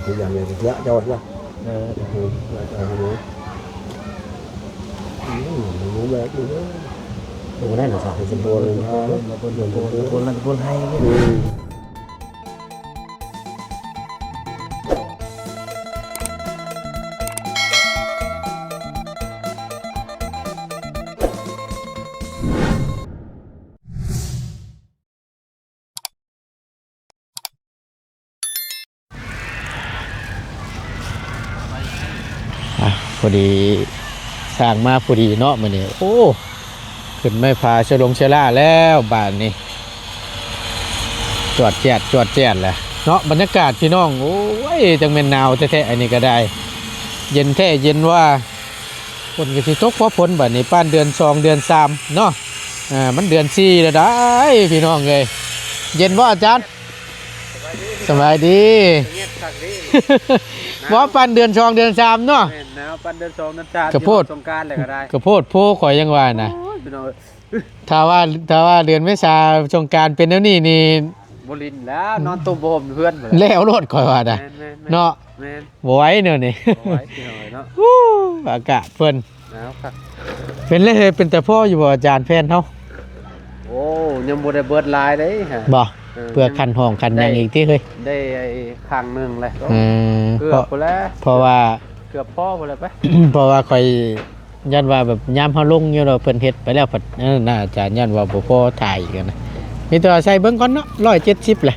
ທຸກຢ່າງເລີຍ ເຍາະເຈົ້າວ່າ ເອີ ອືມ ອືມ ບໍ່ໄດ້ນະ ສາທຸ ບຸນ ບຸນ ບຸນ ບຸນ ບຸນໃຫ້ ອືມ. ອ່ະ ພໍດີ ຊ່າງມາພໍດີເນາະມື້ນີ້. ໂອ້ ຂຶ້ນໄມ້ຜາເຊລົງເຊລາແລ້ວບາດນີ້ ຈວດແຈດ ຈວດແຈດແຫຼະເນາະ ບັນຍາກາດພີ່ນ້ອງ. ໂອ້ຍ ຈັ່ງແມ່ນໜາວແທ້ໆ ອັນນີ້ກໍໄດ້ ເຢັນແທ້ເຢັນວ່າ. ຝົນກໍຊິຕົກພໍຝົນບາດນີ້ ປານເດືອນສອງເດືອນສາມເນາະ. ອ່າ ມັນເດືອນສີ່ແລ້ວໄດ໋ພີ່ນ້ອງເອີຍ. ເຢັນບໍ່ອາຈານ? ສະບາຍດີ. ສະບາຍດີ. ສະຫງົບຄັກເດ້. ບໍ່ ປານເດືອນສອງເດືອນສາມເນາະ. ແມ່ນ ໜາວປານເດືອນສອງເດືອນສາມ ກະໂພດ ຢູ່ສົງການແລ້ວກໍໄດ້. ກະໂພດໂພ ຂ້ອຍຍັງວ່ານະ. ໂອ້ຍ ພີ່ນ້ອງເອີຍ ຖ້າວ່າ ຖ້າວ່າເດືອນເມສາສົງການເປັນແນວນີ້ນີ້ ບໍ່ຫຼິ້ນແລ້ວ ນອນຕຸ້ມຜ້າຫົ່ມຢູ່ເຮືອນພຸ້ນແຫຼະ ແລ້ວໂລດຂ້ອຍວ່ານະ. ແມ່ນໆໆ ເນາະ. ແມ່ນ ບໍ່ໄຫວແນວນີ້ ບໍ່ໄຫວ ພີ່ນ້ອງເອີຍເນາະ. ອາກາດເພິ່ນ ໜາວຄັກ. ເປັນເລີຍ ເປັນຕາພໍຢູ່ບໍ່ອາຈານ ແຟນເຮົາ? ໂອ້ ຍັງບໍ່ໄດ້ເບິດຫຼາຍເດ້. ບໍ່ ເອີ ເພື່ອຂັ້ນຫ້ອງຂັ້ນຫຍັງອີກຕິເຮີ້ຍ? ໄດ້ ໄດ້ໄອ້ຄັ້ງໜຶ່ງແຫຼະ. ເອີ ເກືອບພຸ້ນແຫຼະ ເພາະວ່າ ເກືອບພໍພຸ້ນແຫຼະໄປ. ເພາະວ່າຂ້ອຍ ຢ້ານວ່າແບບຍາມເຮົາລົງຢູ່ແລ້ວເພິ່ນເຮັດໄປແລ້ວພັດ ເອີ ນະ ອາຈານ ຢ້ານວ່າບໍ່ພໍຖ່າຍອີກນະ. ມີແຕ່ວ່າໃສ່ເບິ່ງກ່ອນເນາະ ຮ້ອຍເຈັດສິບແຫຼະ.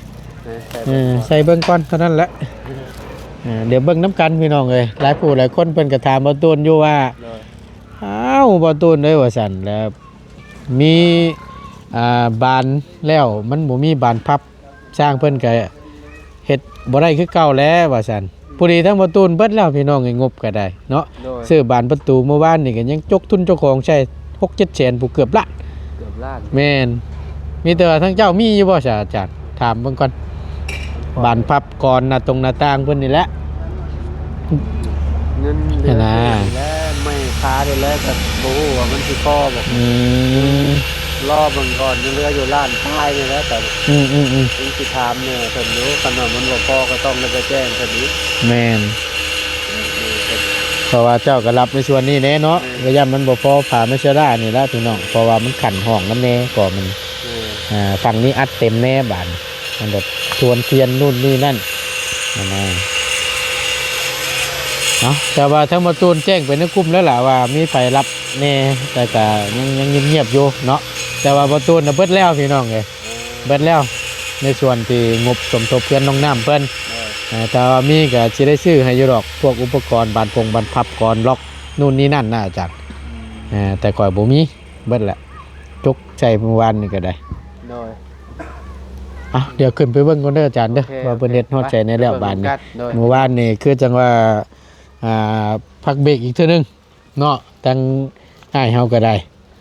ເອີ ໃສ່ເບິ່ງ ເອີ ໃສ່ເບິ່ງກ່ອນເທົ່ານັ້ນແຫຼະ. ເອີ ເອີ ດຽວເບິ່ງນຳກັນພີ່ນ້ອງເອີຍ. ຫຼາຍຜູ້ຫຼາຍຄົນເພິ່ນກໍຖາມບ່າວຕູນຢູ່ວ່າ ໂດຍ ອ້າວ ບ່າວຕູນເອີຍ ວ່າຊັ້ນ ແລ້ວມີ ອ່າ ບານແລ້ວ ມັນບໍ່ມີບານພັບ ຊ່າງເພິ່ນກໍເຮັດບໍ່ໄດ້ຄືເກົ່າແລ້ວວ່າຊັ້ນ. ອືມ ພໍດີທາງບ່າວຕູນເບິດແລ້ວພີ່ນ້ອງເອີຍ ງົບກໍໄດ້ເນາະ. ໂດຍ ຊື້ບານປະຕູມື້ວານນີ້ກໍຍັງຈົກທຶນເຈົ້າຂອງໃຊ້ຫົກເຈັດແສນ ຜູ້ເກືອບລ້ານ. ເກືອບລ້ານ. ແມ່ນ. ມີແຕ່ວ່າທາງເຈົ້າມີຢູ່ບໍ່ຊະອາຈານ? ຖາມເບິ່ງກ່ອນ. ບານພັບ ກອນໜ້າຕົງໜ້າຕ່າງເພິ່ນນີ້ແຫຼະ ເງິນເຫຼືອ ຫັ້ນນະ ແລ້ວໄມ້ຄາໄດ້ແລ້ວ ກໍບໍ່ຮູ້ວ່າມັນຊິພໍບໍ່. ອືມ ລໍເບິ່ງກ່ອນ ຍັງເຫຼືອຢູ່ລ້ານປາຍນີ້ແຫຼະ. ອືມໆໆ ຍັງຊິຖາມແນ່ເພິ່ນຢູ່ ຄັນວ່າມັນບໍ່ພໍກໍຕ້ອງໄດ້ໄປແຈ້ງເພິ່ນອີກ. ແມ່ນ ເອີ ເພາະວ່າເຈົ້າກໍຮັບໃນສ່ວນນີ້ແນ່ເນາະ. ແມ່ນ ກໍຢ້ານມັນບໍ່ພໍຜ້າມາເຊລານີ້ແຫຼະພີ່ນ້ອງ ເພາະວ່າມັນຂັ້ນຫ້ອງນຳແນ່ກໍມັນ ເອີ ອ່າ ຝັ່ງນີ້ອັດເຕັມແນ່ບາດນີ້ ມັນແບບທວນທຽນນູ້ນນີ້ນັ້ນຫັ້ນນະ. ເອົາ ແຕ່ວ່າທາງບ່າວຕູນແຈ້ງໄປໃນກຸ່ມແລ້ວລະວ່າມີໃຜຮັບແນ່ ແຕ່ກະຍັງ ຍັງງຽບໆຢູ່ເນາະ. ແຕ່ວ່າບ່າວຕູນນະເບິດແລ້ວພີ່ນ້ອງເອີຍ ເບິດແລ້ວ ໃນສ່ວນທີ່ງົບສົມທົບເຮືອນນ້ອງນ້ຳເພິ່ນ. ໂດຍ ເອີ ຖ້າວ່າມີກະຊິໄດ້ຊື້ໃຫ້ຢູ່ດອກ ພວກອຸປະກອນບານພົງບານພັບ ກອນລັອກ ນູ້ນນີ້ນັ້ນນະອາຈານ. ອືມ ເອີ ແຕ່ຂ້ອຍບໍ່ມີ ເບິດແຫຼະ ຈົກໃສ່ມື້ວານນີ້ກໍໄດ້. ໂດຍ ເອົາ ດຽວຂຶ້ນໄປເບິ່ງກ່ອນເດີອາຈານເດີ ໂອເຄ ວ່າເພິ່ນເຮັດຮອດໃສແດ່ແລ້ວບາດນີ້. ໂດຍ ມື້ວານນີ້ຄືຈັ່ງວ່າ ອ່າ ພັກເບຣກອີກເທື່ອໜຶ່ງເນາະ ທາງອ້າຍເຮົາກໍໄດ້.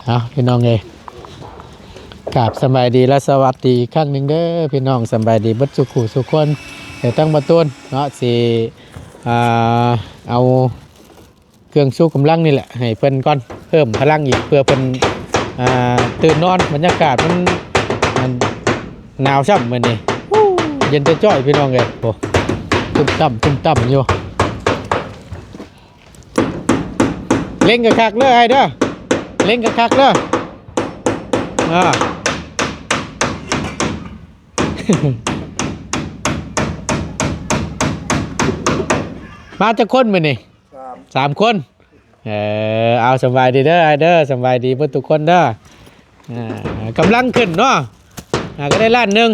ເອົາ ພີ່ນ້ອງເອີຍ ກາບສະບາຍດີ ແລະ ສະຫວັດດີອີກຄັ້ງໜຶ່ງເດີພີ່ນ້ອງ ສະບາຍດີເບິດສູ່ຜູ້ສູ່ຄົນ. ດຽວທາງບ່າວຕູນເນາະ ຊິ ອ່າ ເອົາ ເຄື່ອງຊູກຳລັງນີ້ແຫຼະໃຫ້ເພິ່ນກ່ອນ ເພີ່ມພະລັງອີກ ເພື່ອເພິ່ນ ອ່າ ຕື່ນນອນ. ບັນຍາກາດມັນ ມັນໜາວຊ້ຳມື້ນີ້ ເຢັນຈ້ອຍໆ ພີ່ນ້ອງເອີຍ. ໂອ້ ຕຸ້ມຕ່ຳ ຕຸ້ມຕ່ຳຢູ່ ເລັ່ງຄັກໆເດີອ້າຍເດີ ເລັ່ງຄັກໆເດີ. ອ່າ ມາຈັກຄົນມື້ນີ້? ສາມ ສາມຄົນ. ເອີ ເອົາ ສະບາຍດີເດີອ້າຍເດີ ສະບາຍດີເບິດທຸກຄົນເດີ. ອ່າ ກຳລັງຂຶ້ນເນາະ ອ່າ ກໍໄດ້ລ້ານໜຶ່ງ.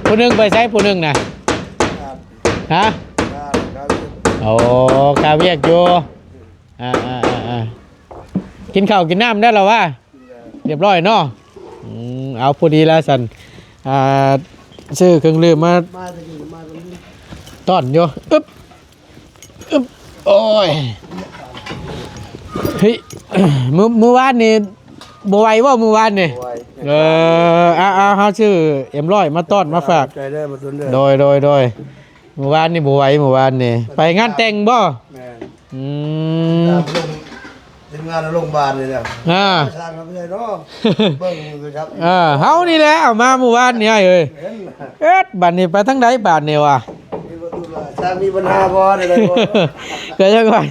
ຜູ້ໜຶ່ງໄປໃສຜູ້ໜຶ່ງນະ? ຮະ? ໂອ້ ຄາວຽກຢູ່. ອ່າໆໆໆ ກິນເຂົ້າກິນນ້ຳໄດ້ແລ້ວວະ? ຮຽບຮ້ອຍເນາະ. ອືມ ເອົາ ພໍດີລະຊັ້ນ ອ່າ ຊື້ເຄື່ອງດື່ມມາ ມາແຕ່ກີ້ ມາແຕ່ກີ້ ຕ້ອນຢູ່. ອຶບ ອຶບ ໂອ້ຍ ເຮີ້ຍ ມື້ ມື້ວານນີ້ບໍ່ໄຫວບໍ່? ມື້ວານນີ້ ບໍ່ໄຫວ. ເອີ ເອົາໆ ເຮົາຊື້ເອັມຮ້ອຍມາຕ້ອນມາຝາກ. ຂອບໃຈເດີ ມາຕຸນເດີ. ໂດຍໆໆ ມື້ວານນີ້ບໍ່ໄຫວ ມື້ວານນີ້ໄປງານແຕ່ງບໍ່? ແມ່ນ. ອືມ ຕາມລົງ ເປັນງ ໂລງບານນີ້ແຫຼະ ອ່າ ຊ່າງນຳໃຫຍ່ເນາະ ເບິ່ງຢູ່ຄັບ ເອີ ເຮົານີ້ແຫຼະເອົາມາມື້ວານນີ້ອ້າຍເອີຍ ເຫັນ ເອີດ ບາດນີ້ໄປທາງໃດບາດນີ້ວະ ມີປະຕູລະ ຊ່າງມີບັນຫາບໍ່ ໄດ້ບໍ່ ກໍຍັງວ່າ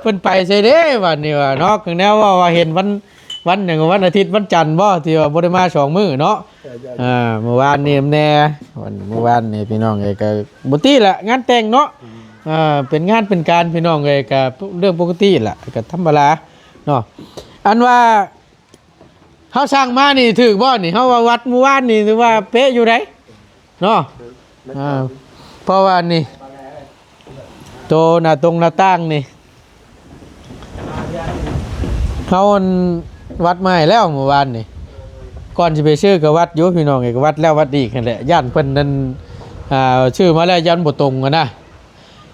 ເພິ່ນໄປໃສເດ້ບາດນີ້ວະເນາະ ຄືແນວເວົ້າວ່າເຫັນວັນ ວັນຫຍັງ ວັນອາທິດ ວັນຈັນບໍ່ ທີ່ວ່າບໍ່ໄດ້ມາສອງມື້ເນາະ ເອີ ເອີ ອ່າ ມື້ວານນີ້ນຳແດ່ ວັນ ມື້ວານນີ້ພີ່ນ້ອງເອີຍ ກໍປົກກະຕິແຫຼະ ງານແຕ່ງເນາະ ອືມ ອ່າ ເປັນງານເປັນການພີ່ນ້ອງເອີຍ ກໍເລື່ອງປົກກະຕິແຫຼະ ກໍທຳມະດາເນາະ ອັນວ່າເຮົາສັ່ງມານີ້ຖືກບໍ່ນີ້ ເຮົາວ່າວັດມື້ວານນີ້ຖືວ່າເປະຢູ່ໃດ ເນາະ ອ່າ ເພາະວ່ານີ້ ໂຕໜ້າຕົງໜ້າຕ່າງນີ້ ເຮົາອັນວັດມາໃຫ້ແລ້ວມື້ວານນີ້ ກ່ອນຊິໄປຊື້ກໍວັດຢູ່ພີ່ນ້ອງເອີຍ ກໍວັດແລ້ວວັດອີກຫັ້ນແຫຼະ ຢ້ານເພິ່ນນັ້ນ ອ່າ ຊື້ມາແລ້ວຢ້ານບໍ່ຕົງຫັ້ນນະ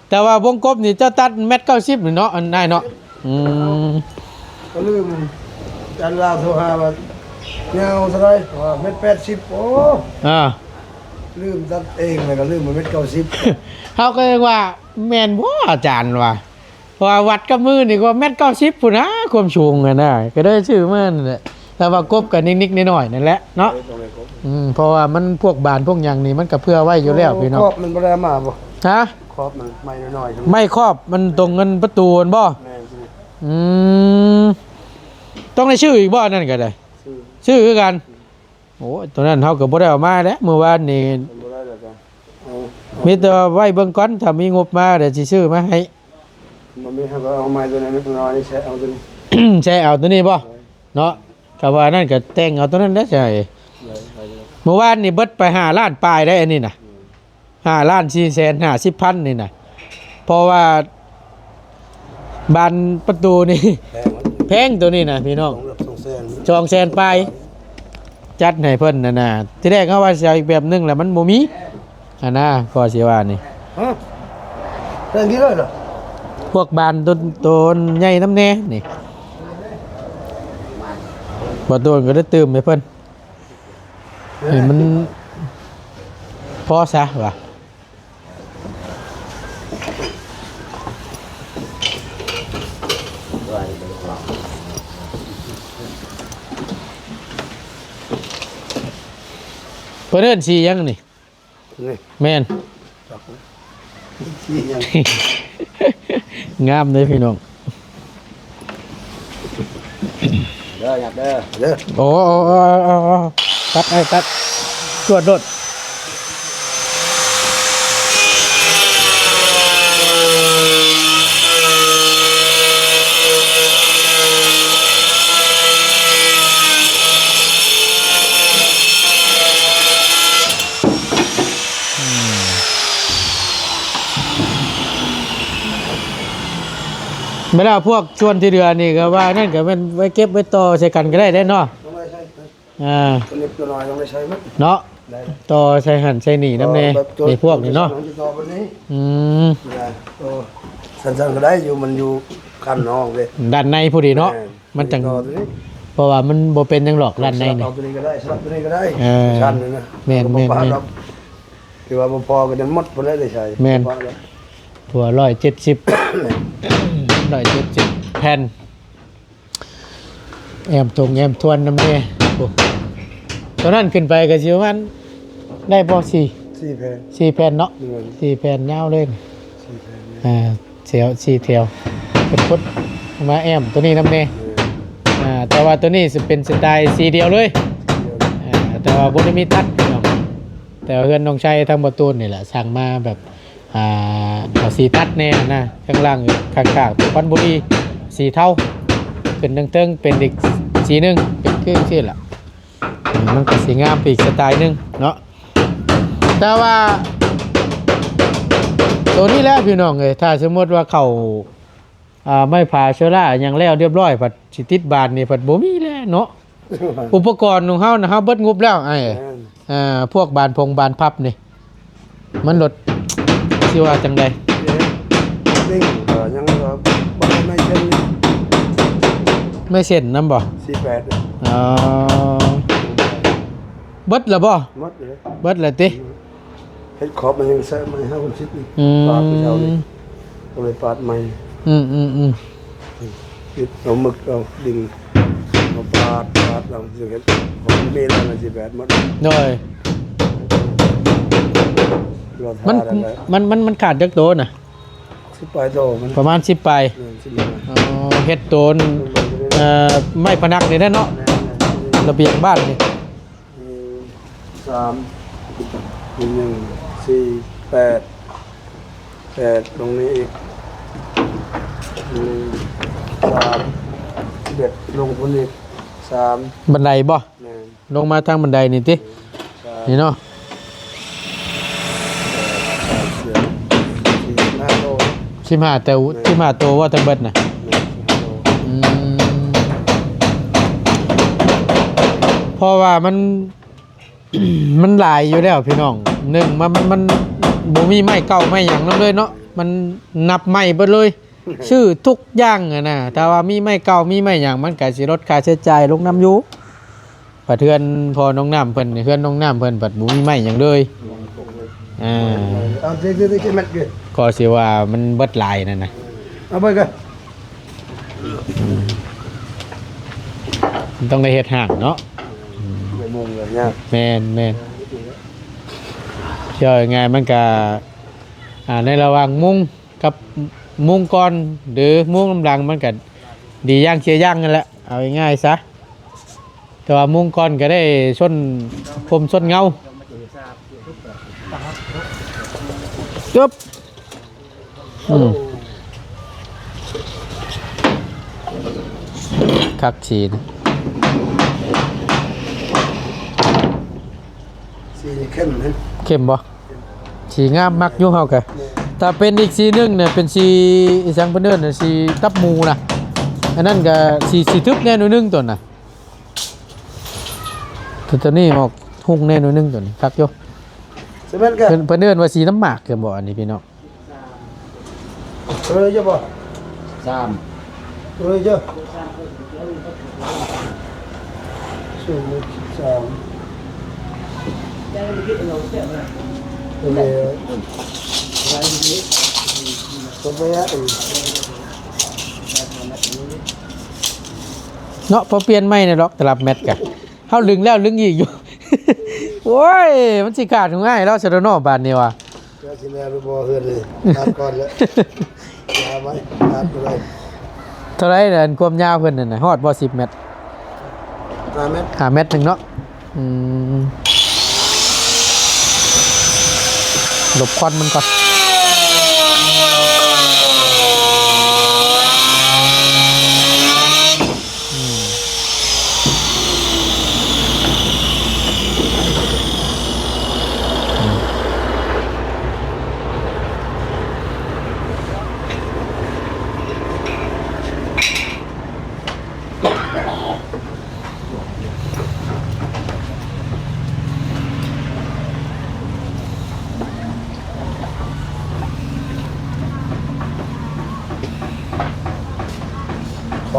ແຕ່ວ່າວົງກົບນີ້ເຈົ້າຕັດແມັດເກົ້າສິບນີ້ເນາະ ອັນອ້າຍເນາະ ອືມ ກໍລືມ ອາຈານລາວໂທຫາວ່າຍາວເທົ່າໃດ ວ່າແມັດແປດສິບ ໂອ້ ອ່າ ລືມຕັດເອງ ແລ້ວກໍລືມວ່າແມັດເກົ້າສິບ ເຮົາກໍຍັງວ່າແມ່ນບໍ່ອາຈານວ່າ ເພາະວ່າວັດກັບມືນີ້ກໍແມັດເກົ້າສິບພຸ້ນນະ ຄວາມສູງຫັ້ນນະ ກໍເລີຍຊື້ມານັ້ນແຫຼະ ແຕ່ວ່າກົບກໍນິກໆໜ້ອຍໆນັ້ນແຫຼະເນາະ ອືມ ເພາະວ່າມັນພວກບານພວກຫຍັງນີ້ມັນກໍເພື່ອໄວ້ຢູ່ແລ້ວພີ່ນ້ອງ ຂອບມັນບໍ່ໄດ້ເອົາມາບໍ່ ຮະ ຂອບມັນໄມ້ນ້ອຍໆ ໄມ້ຂອບມັນຕົງອັນປະຕູຫັ້ນບໍ່ ແມ່ນ ອືມ ຕ້ອງໄດ້ຊື້ອີກບໍ່ ອັນນັ້ນກໍໄດ້ ຊື້ ຊື້ຄືກັນ ໂອ້ຍ ໂຕນັ້ນເຮົາກໍບໍ່ໄດ້ເອົາມາແຫຼະ ມື້ວານນີ້ ມັນບໍ່ໄດ້ແລ້ວກໍເອົາ ເອົາ ມີແຕ່ວ່າໄວ້ເບິ່ງກ່ອນ ຖ້າມີງົບມາດຽວຊິຊື້ມາໃຫ້ ບໍ່ມີ ເຮົາກໍເອົາໄມ້ໂຕນັ້ນນ້ອຍໆ ແຊະເອົາໂຕນີ້ ແຊະເອົາໂຕນີ້ບໍ່ ເອີ ເນາະ ກໍວ່ານັ້ນກໍແຕ່ງເອົາໂຕນັ້ນແຫຼະ ໃຊ່ ໄດ້ ໄດ້ຢູ່ ມື້ວານນີ້ເບິດໄປຫ້າລ້ານປາຍໄດ໋ ອັນນີ້ນະ ອືມ ຫ້າລ້ານສີ່ແສນຫ້າສິບພັນນີ້ນະ ເພາະວ່າບານປະຕູນີ້ ແພງ ແພງໂຕນີ້ນະພີ່ນ້ອງ ສອງແສນ ສອງແສນປາຍ ຈັດໃຫ້ເພິ່ນຫັ້ນນະ ທີແລກເຮົາວ່າຊິເອົາອີກແບບໜຶ່ງແຫຼະ ມັນບໍ່ມີຫັ້ນນະ ກໍຊິວ່ານີ້ ຮະ ແພງທີ່ເລີຍເນາະ ພວກບານໂຕ ໂຕໃຫຍ່ນຳແດ່ນີ້ ບໍ່ໂຕນກໍໄດ້ຕື່ມໃຫ້ເພິ່ນ ໃຫ້ມັນພໍຊະວ່າ ເພິ່ນເອີ້ນສີຫຍັງນີ້? ນີ້ ແມ່ນ ງາມເດ້ພີ່ນ້ອງ ເດີ ຫຍັບເດີ ເດີ ໂອ້ ໂອ້ ໂອ້ ໂອ້ ຕັດ ອ້າຍ ຕັດ ຈວດໂລດ. ບັດແລ້ວພວກສ່ວນທີ່ເຫຼືອນີ້ກໍວ່ານັ້ນ ກໍແມ່ນໄວ້ເກັບໄວ້ຕໍ່ໃສ່ກັນກໍໄດ້ເດ້ເນາະ ຕ້ອງໄດ້ໃຊ້ ອ່າ ຕົວເລັກຕົວນ້ອຍຕ້ອງໄດ້ໃຊ້ໝົດເນາະ ໄດ້ ຕໍ່ໃສ່ຫັ້ນໃສ່ນີ້ນຳແດ່ ແບບໂຕ ໃນພວກນີ້ເນາະ ໂຕ ອືມ ໂຕ ສັ້ນໆກໍໄດ້ຢູ່ ມັນຢູ່ຂັ້ນນອກເດ້ ດ້ານໃນພໍດີເນາະ ແມ່ນ ມັນຈັ່ງ ຕໍ່ຕົວນີ້ ເພາະວ່າມັນບໍ່ເປັນຫຍັງດອກດ້ານໃນນີ້ ສະຫຼັບເອົາຕົວນີ້ກໍໄດ້ ສະຫຼັບຕົວນີ້ກໍໄດ້ ເອີ ຊັ້ນນີ້ນະ ແມ່ນໆໆ ຄືວ່າບໍ່ພໍກໍຈະໝົດພຸ້ນແຫຼະໄດ້ໃຊ້ ແມ່ນ ບໍ່ພໍແລ້ວ ຕົວຮ້ອຍເຈັດສິບ ຮ້ອຍເຈັດສິບແຜ່ນ ແອ້ມຕົງແອ້ມທວນນຳແດ່ ໂອ້ ຕອນນັ້ນຂຶ້ນໄປກໍຊິປະມານໄດ້ບໍ່ ສີ່ ສີ່ແຜ່ນ ສີ່ແຜ່ນເນາະ ແມ່ນ ສີ່ແຜ່ນຍາວເລີຍ ສີ່ແຜ່ນ ອ່າ ແຖວ ສີ່ແຖວ ເພິ່ນກົດມາແອ້ມຕົວນີ້ນຳແດ່ ແມ່ນ ອ່າ ແຕ່ວ່າຕົວນີ້ຊິເປັນສະໄຕສີດຽວເລີຍ ສີດຽວ ອ່າ ແຕ່ວ່າບໍ່ໄດ້ມີຕັດພີ່ນ້ອງ ແຕ່ວ່າເຮືອນນ້ອງໄຊທາງບໍ່ຕູນນີ້ແຫຼະ ສັ່ງມາແບບ ອ່າ ເອົາສີຕັດແດ່ຫັ້ນນະ ຂ້າງລ່າງ ຂ້າງໆ ສຸພຳບຸລີ ສີເທົາ ຂຶ້ນເທິງໆ ເປັນອີກສີໜຶ່ງ ເປັນຄືຈັ່ງຊີ້ແຫຼະ ມັນກໍຊິງາມໄປອີກສະໄຕໜຶ່ງເນາະ ແຕ່ວ່າໂຕນີ້ແຫຼະພີ່ນ້ອງເອີຍ ຖ້າສົມມຸດວ່າເຂົ້າ ອ່າ ໄມ້ຜາເຊີລ່າຫຍັງແລ້ວຮຽບຮ້ອຍ ພັດຊິຕິດບານນີ້ພັດບໍ່ມີແລ້ວເນາະ ອຸປະກອນຂອງເຮົານະ ເຮົາເບິດງົບແລ້ວໄອ້ ແມ່ນ ອ່າ ພວກບານພົງບານພັບນີ້ ມັນລົດ ຊິວ່າຈັ່ງໃດ ເດ້ງກໍຍັງວ່າບໍ່ໄດ້ໄມ້ເຊັ່ນນີ້ ໄມ້ເຊັ່ນນຳບໍ່ ສີ່ແປດ ອໍ ເບິດແລ້ວບໍ່ ໝົດເລີຍ ເບິດແລ້ວຕິ ເຮັດຂອບມັນຍັງໃສ່ໄມ້ຫ້າຫົກສິບນີ້ ອືມ ປາດໄປເຊົານີ້ ກໍເລີຍປາດໃໝ່ ອືມໆໆ ຕິດເອົາໝຶກເອົາດິນມາປາດ ປາດເອົາ ຊິເຮັດຂອງມີແລ້ວມັນຊິແບດໝົດ ໂດຍ ລະ ມັນ ມັນ ມັນຂາດຈັກໂຕນະ? ສິບປາຍໂຕ ມັນ ປະມານສິບປາຍ ແມ່ນ ສິບປາຍ ອໍ ເຮັດໂຕນ ເອີ ໄມ້ພະນັກນີ້ແຫຼະເນາະ ແມ່ນໆ ລະບຽງບ້ານນີ້ ໜຶ່ງ ສາມ ໜຶ່ງ ສີ່ ແປດ ແປດ ລົງນີ້ອີກ ໜຶ່ງ ສາມ ສິບເອັດ ລົງພຸ້ນອີກ ສາມ ບັນໄດບໍ່? ແມ່ນ ລົງມາທາງບັນໄດນີ້ຕິ? ແມ່ນ ນີ້ເນາະ ສິບຫ້າໂຕ ສິບຫ້າໂຕ ແມ່ນ ສິບຫ້າໂຕບໍ່ທັງເບິດນະ? ແມ່ນ ສິບຫ້າໂຕ ອືມ ເພາະວ່າມັນ ມັນຫຼາຍຢູ່ແລ້ວພີ່ນ້ອງ ໜຶ່ງ ມັນ ມັນ ມັນບໍ່ມີໄມ້ເກົ່າໄມ້ຫຍັງນຳເລີຍເນາະ ມັນນັບໄມ້ເບິດເລີຍ ຊື້ທຸກຢ່າງຫັ້ນນະ ຖ້າວ່າມີໄມ້ເກົ່າມີໄມ້ຫຍັງ ມັນກະຊິລົດຄ່າໃຊ້ຈ່າຍລົງນຳຢູ່ ບັດເຮືອນພໍ່ນ້ອງນ້ຳເພິ່ນ ເຮືອນນ້ອງນ້ຳເພິ່ນບັດບໍ່ມີໄມ້ຫຍັງເລີຍ ອ່າ ເອົາ ເດີໆໆ ເກັບແມັດເດີ ກໍຊິວ່າມັນເບິດຫຼາຍນັ້ນນະ ເອົາໄປກະ ອືມ ມັນຕ້ອງໄດ້ເຮັດຫ້າງເນາະ ອືມ ໄດ້ມຸງເລີຍຍາກ ແມ່ນໆ ເວົ້າງ່າຍໆ ມັນກະ ອ່າ ໃນລະຫວ່າງມຸງ ກັບມຸງກ່ອນ ຫຼື ມຸງນຳຫຼັງ ມັນກະດີຢ່າງເສຍຢ່າງນັ້ນແຫຼະ ເອົາງ່າຍໆຊະ ແຕ່ວ່າມຸງກ່ອນກະໄດ້ຊົນ ພົມຊົນເງົາ ຕຶບ ອືມ ຄັກສີນ ສີເຂັ້ມເດ້ ເຂັ້ມບໍ່? ສີງາມ ມັກຢູ່ເຮົາກະ ແມ່ນ ຖ້າເປັນອີກສີໜຶ່ງນະ ເປັນສີອີຫຍັງເພິ່ນເອີ້ນນະ ສີຕັບໝູນະ ອັນນັ້ນກະສີ ສີທຶບແດ່ໜ້ອຍໜຶ່ງໂຕນະ ໂຕນີ້ອອກຮຸ່ງແດ່ໜ້ອຍໜຶ່ງໂຕນີ້ ຄັກຢູ່ ເພິ່ນ ເພິ່ນເອີ້ນວ່າສີນ້ຳໝາກ ຄືບໍ່ ອັນນີ້ພີ່ນ້ອງ ເອີ ເຈົ້າບໍ່? ສາມ ເອີ ເຈົ້າ ສູງສິບສາມ ເອີ ເນາະ ພໍປ່ຽນໃໝ່ແດ່ດອກ ຕະລັບແມັດກະ ເຮົາດຶງແລ້ວດຶງອີກຢູ່ ໂອ້ຍ ມັນຊິຂາດຫູງ່າຍແລ້ວ ຊະເນາະ ບາດນີ້ວ່າ ເຈົ້າຊິແມ່ນບໍ່ເຮືອນນີ້ ຕັດກ່ອນແຫຼະ ຢາໄວ້ ຕັດໄວ້ ເທົ່າໃດ ອັນຄວາມຍາວເພິ່ນນັ້ນນະ ຮອດບໍ່ ສິບແມັດ? ຫ້າແມັດ ຫ້າແມັດໜຶ່ງເນາະ ອືມ ຫຼົບຄວັນມັນກ່ອນ.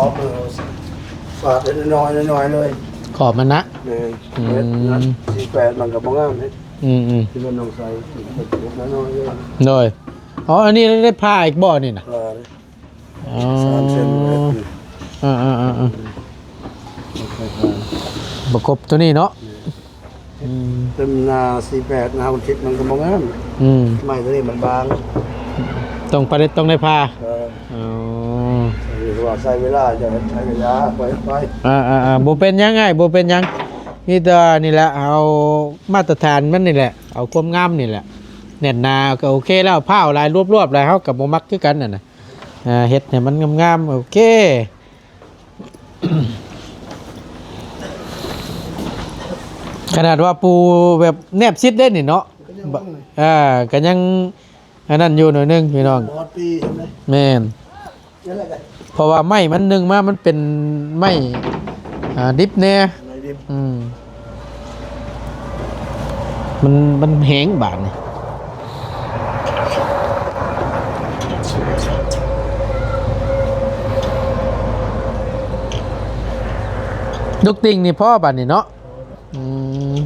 ຂອບເອົາ ປາດເລັກນ້ອຍ ນ້ອຍໆເລີຍ ຂອບມັນນະ ແມ່ນ ອືມ ເຮັດນັ້ນ ສີ່ແປດ ມັນກໍບໍ່ງາມເດ້ ອືມໆ ທີ່ມັນຕ້ອງໃສ່ເປັນຂອບນ້ອຍໆເລີຍ ໂດຍ ອໍ ອັນນີ້ໄດ້ຜ່າອີກບໍ່ນີ້ນະ? ຜ່າເດ້ ອໍ ສາມເຊັນ ເອີໆໆໆ ປະກົບໂຕນີ້ເນາະ ແມ່ນ ອືມ ເຕັມໜ້າ ສີ່ແປດ ໜ້າ ຫົກສິບ ມັນກໍບໍ່ງາມ ອືມ ໄມ້ໂຕນີ້ມັນບາງ ຕ້ອງປະເດັດ ຕ້ອງໄດ້ຜ່າ ເອີ ອໍ ເພາະວ່າໃຊ້ເວລາ ເຈົ້າເຮັດໃຊ້ເວລາ ໄປ ໄປ ອ່າໆໆ ບໍ່ເປັນຫຍັງອ້າຍ ບໍ່ເປັນຫຍັງ ມີແຕ່ວ່ານີ້ແຫຼະ ເອົາມາດຕະຖານມັນນີ້ແຫຼະ ເອົາຄວາມງາມນີ້ແຫຼະ ແໜ້ນໜາກໍໂອເຄແລ້ວ ພ້າວຫຼາຍ ລວບໆຫຼາຍ ເຮົາກໍບໍ່ມັກຄືກັນຫັ້ນນະ ອ່າ ເຮັດໃຫ້ມັນງາມໆ ໂອເຄ ຂະໜາດວ່າປູແບບແນບຊິດເດ້ນີ້ເນາະ ກໍຍັງ ອ່າ ກໍຍັງອັນນັ້ນຢູ່ໜ້ອຍໜຶ່ງພີ່ນ້ອງ ຮອດປີ ແມ່ນ ນັ້ນແຫຼະ ເພາະວ່າໄມ້ມັນ ໜຶ່ງມາມັນເປັນໄມ້ ອ່າ ດິບແດ່ ໄມ້ດິບ ອືມ ມັນ ມັນແຮງບາດນີ້ ລູກຕິ່ງນີ້ພໍບາດນີ້ເນາະ ອືມ.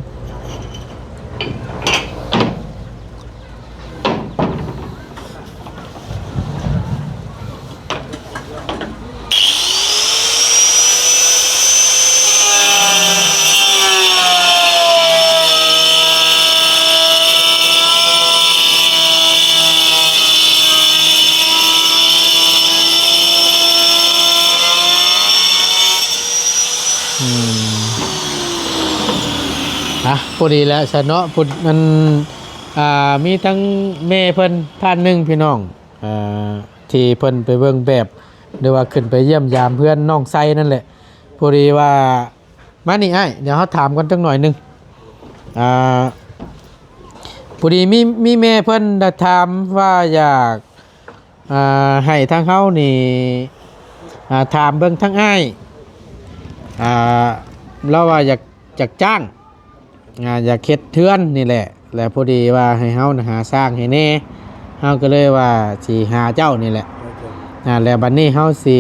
ອືມ ອ່ະ ພໍດີແລ້ວຊະເນາະ ຜູ້ ມັນ ອ່າ ມີທັງແມ່ເພິ່ນທ່ານໜຶ່ງພີ່ນ້ອງ ອ່າ ທີ່ເພິ່ນໄປເບິ່ງແບບ ຫຼືວ່າຂຶ້ນໄປຢ້ຽມຢາມເຮືອນນ້ອງໄຊນັ້ນແຫຼະ ພໍດີວ່າ ມານີ້ອ້າຍ ດຽວເຮົາຖາມກ່ອນຈັກໜ້ອຍໜຶ່ງ ອ່າ ພໍດີມີ ມີແມ່ເພິ່ນໄດ້ຖາມວ່າຢາກ ອ່າ ໃຫ້ທາງເຮົານີ້ ອ່າ ຖາມເບິ່ງທາງອ້າຍ ອ່າ ລາວວ່າຢາກ ຢາກຈ້າງ ອ່າ ຢາກເຮັດເຮືອນນີ້ແຫຼະ ແລະ ພໍດີວ່າໃຫ້ເຮົານະຫາຊ່າງໃຫ້ແດ່ ເຮົາກໍເລີຍວ່າຊິຫາເຈົ້ານີ້ແຫຼະ ອ່າ ແລ້ວບັດນີ້ເຮົາຊິ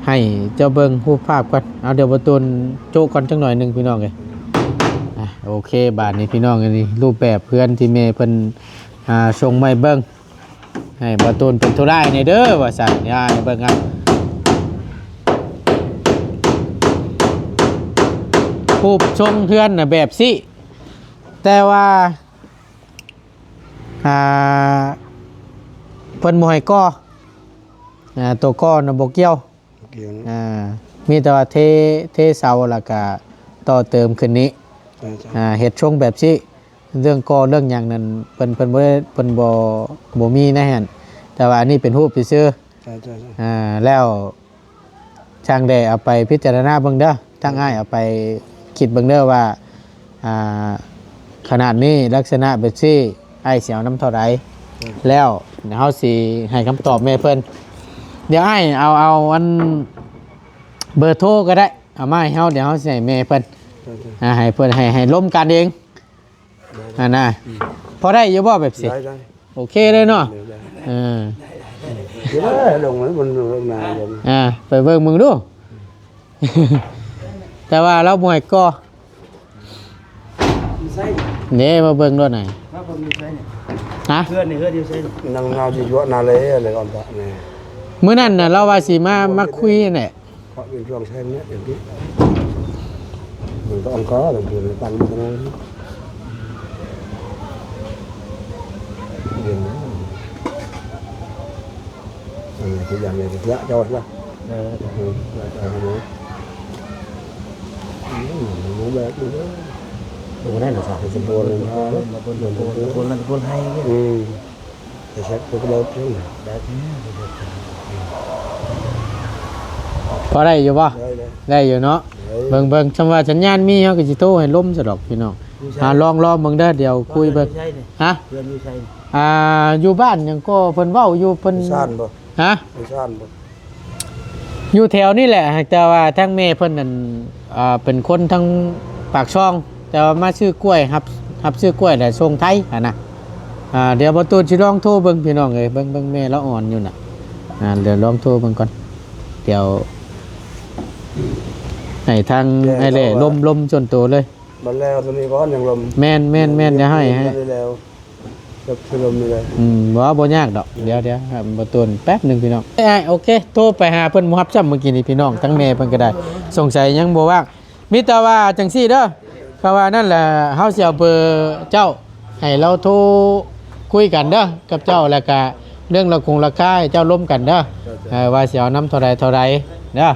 ໃຫ້ເຈົ້າເບິ່ງຮູບພາບກ່ອນ ເອົາ ດຽວບໍ່ຕູນໂຈະກ່ອນຈັກໜ້ອຍໜຶ່ງພີ່ນ້ອງເອີຍ ອ່າ ໂອເຄ ບາດນີ້ພີ່ນ້ອງ ອັນນີ້ຮູບແບບເຮືອນທີ່ແມ່ເພິ່ນ ອ່າ ສົ່ງມາໃຫ້ເບິ່ງ ໃຫ້ບ່າວຕູນເປັນຜູ້ຮ້າຍແດ່ເດີວ່າຊັ້ນ ຍາຍເບິ່ງເອົາ ຮູບຊົງເຮືອນນະແບບຊີ້ ແຕ່ວ່າ ອ່າ ເພິ່ນບໍ່ໃຫ້ກໍ່ ອ່າ ໂຕກໍ່ນະບໍ່ກ່ຽວ ບໍ່ກ່ຽວນະ ອ່າ ມີແຕ່ວ່າເທ ເທເສົາ ແລ້ວກະຕໍ່ເຕີມຂຶ້ນນີ້ ເອີ ເຈົ້າ ອ່າ ເຮັດຊົງແບບຊີ້ ເລື່ອງກໍ່ເລື່ອງຫຍັງນັ້ນ ເພິ່ນ ເພິ່ນບໍ່ໄດ້ ເພິ່ນບໍ່ ບໍ່ມີໃນຫັ້ນ ແຕ່ວ່າອັນນີ້ເປັນຮູບຊື່ໆ ເຈົ້າ ເຈົ້າ ເຈົ້າ ອ່າ ແລ້ວຊ່າງແດ່ເອົາໄປພິຈາລະນາເບິ່ງເດີ ທາງອ້າຍເອົາໄປຄິດເບິ່ງເດີວ່າ ອ່າ ຂະໜາດນີ້ ລັກສະນະແບບຊີ້ ອ້າຍຊິເອົານຳເທົ່າໃດ ເອີ ແລ້ວເຮົາຊິໃຫ້ຄຳຕອບແມ່ເພິ່ນ ດຽວອ້າຍເອົາ ເອົາອັນ ເບີໂທກໍໄດ້ ເອົາມາໃຫ້ເຮົາ ດຽວເຮົາຊິໃຫ້ແມ່ເພິ່ນ ເອີ ເອີ ອ່າ ໃຫ້ເພິ່ນ ໃຫ້ ໃຫ້ລົມກັນເອງ ຫັ້ນນະ ອືມ ພໍໄດ້ຢູ່ບໍ່ແບບຊີ້? ໄດ້ ໄດ້ ໂອເຄເລີຍເນາະ ໄດ້ ໄດ້ ເອີ ເອີ ລົງ ລົງນາ ອ່າ ໄປເບິ່ງເບິ່ງດູ ແຕ່ວ່າລາວບໍ່ໃຫ້ກໍ່ ຢູ່ໃສ ເດ້ ມາເບິ່ງໂລດນະ ມາເບິ່ງຢູ່ໃສນີ້ ຮະ ເຮືອນນີ້ ເຮືອນຢູ່ໃສນີ້? ນັ່ງນາຢູ່ນາເລ ເລີຍອອນຕະນີ້ ມື້ນັ້ນນະ ລາວວ່າຊິມາ ມາຄຸຍຫັ້ນແຫຼະ ເພາະເປັນຊ່ວງແຊງເນຍ ເປັນທີ່ ມັນກໍອັງກອລະ ເປັນປັນມັນກໍນັ້ນ ເປັນ ເອີ ທີ່ຢ່າງໃດກໍເຈາະລະ ເອີ ເອີ ເອີ ເອີ ອືມ ແບບນີ້ເດີ ໂອ້ ນັ້ນນະ ສາ ເປັນໂບນເລີຍນະ ໂບນ ໂບນ ໂບນ ໂບນໄຮ່ ອືມ ພໍໄດ້ຢູ່ບໍ່? ໄດ້ ໄດ້ ໄດ້ຢູ່ເນາະ ໄດ້ ເບິ່ງໆ ຊຳວ່າສັນຍານມີ ເຮົາກໍຊິໂທໃຫ້ລົມຊະດອກພີ່ນ້ອງ ຢູ່ໃສ? ອ່າ ລອງ ລອງເບິ່ງເດີ ດຽວຄຸຍເບິ່ງ ຢູ່ໃສນີ້? ຮະ? ເຮືອນຢູ່ໃສ? ອ່າ ຢູ່ບ້ານຫຍັງກໍເພິ່ນເວົ້າຢູ່ ເພິ່ນ ຢູ່ຊານບໍ່? ຮະ? ຢູ່ຊານບໍ່? ຢູ່ແຖວນີ້ແຫຼະ ຫາກແຕ່ວ່າທາງແມ່ເພິ່ນນັ້ນ ອ່າ ເປັນຄົນທາງປາກຊ່ອງ ແຕ່ວ່າມາຊື້ກ້ວຍ ຮັບ ຮັບຊື້ກ້ວຍແລ້ວສົ່ງໄທຫັ້ນນະ ອ່າ ດຽວບ່າວຕູນຊິລອງໂທເບິ່ງພີ່ນ້ອງເອີຍ ເບິ່ງ ເບິ່ງແມ່ລາວອ່ອນຢູ່ນະ ອ່າ ດຽວລອງໂທເບິ່ງກ່ອນ ດຽວໃຫ້ທາງ ແມ່ ອ້າຍແຫຼ້ ລາວວ່າ ລົມ ລົມສ່ວນໂຕເລີຍ ບັດແລ້ວໂຕນີ້ກ່ອນຍັງລົມ ແມ່ນ ແມ່ນ ແມ່ນ ດຽວໃຫ້ ໃຫ້ ໃຫ້ແລ້ວ ແບບຄືລົມນີ້ແຫຼະ ອືມ ບໍ່ ບໍ່ຍາກດອກ ດຽວ ດຽວ ບ່າວຕູນແປັບໜຶ່ງພີ່ນ້ອງ ເອີຍ ໂອເຄ ໂທໄປຫາເພິ່ນບໍ່ຮັບຊ້ຳ ມື້ກີ້ນີ້ພີ່ນ້ອງ ທັງແມ່ເພິ່ນກໍໄດ້ ສົງໄສຍັງບໍ່ວ່າງ ມີແຕ່ວ່າຈັ່ງຊີ້ເດີ ເພາະວ່ານັ້ນແຫຼະ ເຮົາຊິເອົາເບີເຈົ້າໃຫ້ລາວໂທຄຸຍກັນເດີກັບເຈົ້າ ແລ້ວກະເລື່ອງລາຄາຄົງລາຄາໃຫ້ເຈົ້າລົມກັນເດີ ເອີ ວ່າຊິເອົານຳເທົ່າໃດເທົ່າໃດເດີ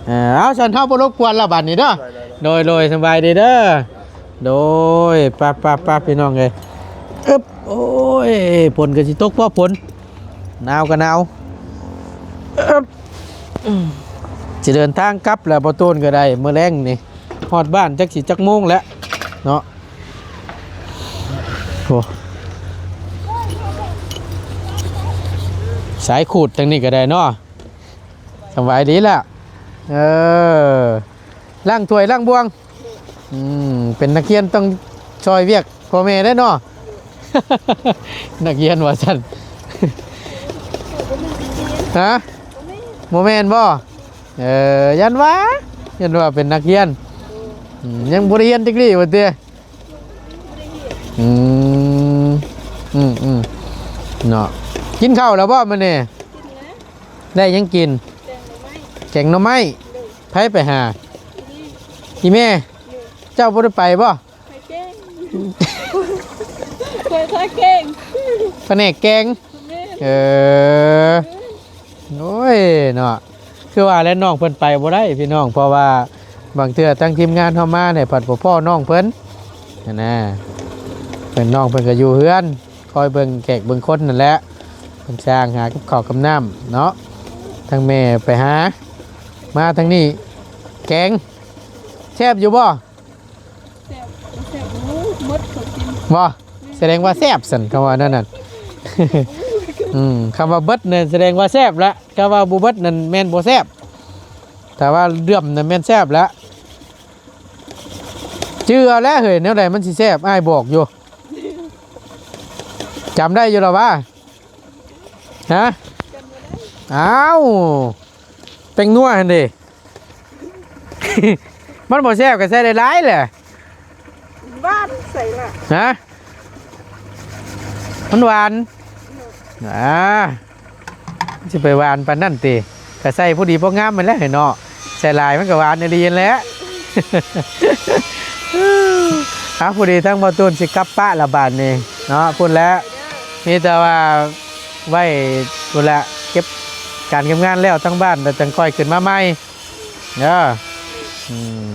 ເອີ ເອົາ ຊັ້ນເຮົາບໍ່ລົບກວນລະບັດນີ້ເດີ ໂດຍ ໂດຍ ສະບາຍດີເດີ ໂດຍ ປະ ປະ ປະ ພີ່ນ້ອງເອີຍ ອຶບ ໂອ້ຍ ຝົນກໍຊິຕົກບໍ່ ຝົນ ໜາວກໍໜາວ ອຶບ ອືມ ຊິເດີນທາງກັບແລ້ວ ບ່າວຕູນກໍໄດ້ ມື້ແລງນີ້ ຮອດບ້ານຈັກຊິຈັກໂມງແລ້ວເນາະ ໂອ້ ສາຍຂູດທາງນີ້ກໍໄດ້ເນາະ ສະບາຍດີແລ້ວ ເອີ ລ້າງຖ້ວຍລ້າງບ່ວງ ອືມ ເປັນນັກຮຽນຕ້ອງຊ່ອຍວຽກພໍ່ແມ່ເດ້ເນາະ ນັກຮຽນວ່າຊັ້ນ ຮະ ບໍ່ແມ່ນບໍ່? ເອີ ຢ້ານວ່າ ຢ້ານວ່າເປັນນັກຮຽນ ອືມ ຍັງບໍ່ໄດ້ຮຽນຈັກດີ້ວ່າຕິ ອືມ ອືມ ອືມ ເນາະ ກິນເຂົ້າແລ້ວບໍ່ມື້ນີ້? ກິນແລ້ວ ໄດ້ຫຍັງກິນ? ແກງໜໍ່ໄມ້ ແກງໜໍ່ໄມ້ ໂດຍ ໃຜໄປຫາ? ອີແມ່ ອີແມ່ ໂດຍ ເຈົ້າບໍ່ໄດ້ໄປບໍ່? ໄປແກງ ໄປ ໄປແກງ ພະແນກແກງ ແມ່ນ ເອີ ໂອ້ຍເນາະ ຄືວ່າແຫຼະ ນ້ອງເພິ່ນໄປບໍ່ໄດ້ພີ່ນ້ອງ ເພາະວ່າ ບາງເທື່ອທາງທີມງານເຮົາມານີ້ ພັດບໍ່ພໍ້ນ້ອງເພິ່ນຫັ້ນນະ. ເພິ່ນ ນ້ອງເພິ່ນກໍຢູ່ເຮືອນ ຄອຍເບິ່ງແຂກເບິ່ງຄົນນັ້ນແຫຼະ. ເພິ່ນຊ່າງຫາກັບເຂົ້າກັບນ້ຳເນາະ. ທາງແມ່ໄປຫາ ມາທາງນີ້ ແກງ ແຊບຢູ່ບໍ່? ແຊບ ແຊບ ໂອ້ ໝົດເຂົາກິນ ບໍ່? ສະແດງວ່າແຊບຊັ້ນ ຄຳວ່ານັ້ນນັ້ນ. ອືມ ຄຳວ່າເບິດນັ້ນສະແດງວ່າແຊບລະ ຄຳວ່າບໍ່ເບິດນັ້ນແມ່ນບໍ່ແຊບ. ຖ້າວ່າເດືອມນັ້ນແມ່ນແຊບແລ້ວ. ຈື່ເອົາແຫຼະເຮີ້ຍ ແນວໃດມັນຊິແຊບ ອ້າຍບອກຢູ່. ຈຳໄດ້ຢູ່ລະວະ? ຮະ? ອ້າວ ແປ້ງນົວຫັ້ນເດ. ມັນບໍ່ແຊບກໍໃສ່ຫຼາຍໆແຫຼະ. ຫວານໃສ່ລະ. ຮະ? ມັນຫວານ. ອ່າ ຊິໄປຫວານປານນັ້ນຕິ? ກໍໃສ່ພໍດີພໍງາມຫັ້ນແຫຼະເນາະ. ໃສ່ຫຼາຍມັນກໍຫວານອີ່ຫຼີຫັ້ນແຫຼະ. ເອົາ ພໍດີທາງບໍ່ຕູນຊິກັບປະລະບາດນີ້ເນາະ. ພຸ້ນແຫຼະ ມີແຕ່ວ່າໄວ້ພຸ້ນແຫຼະ ເກັບການເກັບງານແລ້ວທາງບ້ານ ແລ້ວຈັ່ງຄ່ອຍຂຶ້ນມາໃໝ່. ເອີ ອືມ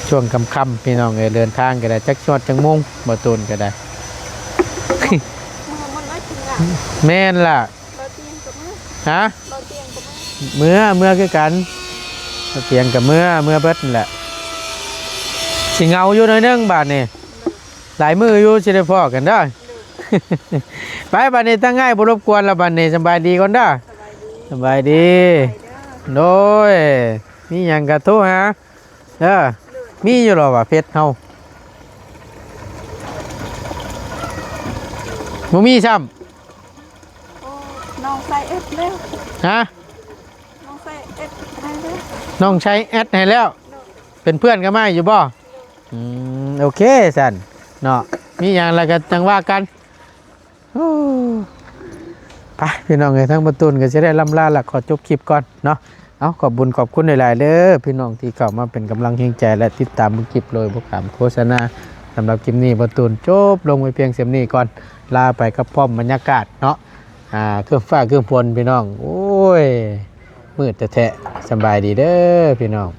ຊ່ວງຄ່ຳໆ ພີ່ນ້ອງເອີຍ ເດີນທາງກໍໄດ້ ຈັກຊອດຈັກໂມງ ບໍ່ຕູນກໍໄດ້. ແມ່ນລະ. ຮະ? ເມືອ ເມືອຄືກັນ. ບໍ່ຕຽງກໍເມືອ ເມືອເບິດນັ້ນແຫຼະ. ຊິເຫງົາຢູ່ໜ້ອຍໜຶ່ງບາດນີ້. ຫຼາຍມື້ຢູ່ຊິໄດ້ພໍ້ກັນເດີ. ໄປ ບາດນີ້ທາງອ້າຍບໍ່ລົບກວນລະ ບາດນີ້ສະບາຍດີກ່ອນເດີ. ສະບາຍດີ ສະບາຍດີ. ໂດຍ ມີຫຍັງກໍໂທຫາເດີ. ມີຢູ່ລະວ່າເຟສເຮົາ ບໍ່ມີຊ້ຳ. ໂອ້ ນ້ອງໃສ່ແອັດແລ້ວ. ຮະ? ນ້ອງໃສ່ແອັດໃຫ້ແລ້ວ. ນ້ອງໃຊ້ແອັດໃຫ້ແລ້ວ. ໂດຍ. ເປັນເພື່ອນກັບອ້າຍຢູ່ບໍ່? ໂດຍ. ອືມ ໂອເຄຊັ້ນເນາະ ມີຫຍັງແລ້ວກໍຈັ່ງວ່າກັນ. ໂອ້ ໄປ ພີ່ນ້ອງເອີຍ ທາງບໍ່ຕູນກໍຊິໄດ້ລ່ຳລາ ແລະ ຂໍຈົບຄລິບກ່ອນເນາະ. ເອົາ ຂອບບຸນຂອບຄຸນຫຼາຍໆເດີ ພີ່ນ້ອງທີ່ເຂົ້າມາເປັນກຳລັງແຮງໃຈ ແລະ ຕິດຕາມເບິ່ງຄລິບໂດຍບໍ່ຂາມໂຄສະນາ. ສຳລັບຄລິບນີ້ ບໍ່ຕູນຈົບລົງໄວ້ພຽງສ່ຳນີ້ກ່ອນ ລາໄປກັບພ້ອມບັນຍາກາດເນາະ. ອ່າ ຄືຟ້າຄືຝົນ ພີ່ນ້ອງ ໂອ້ຍ ມືດແທ້ໆ. ສະບາຍດີເດີ ພີ່ນ້ອງ.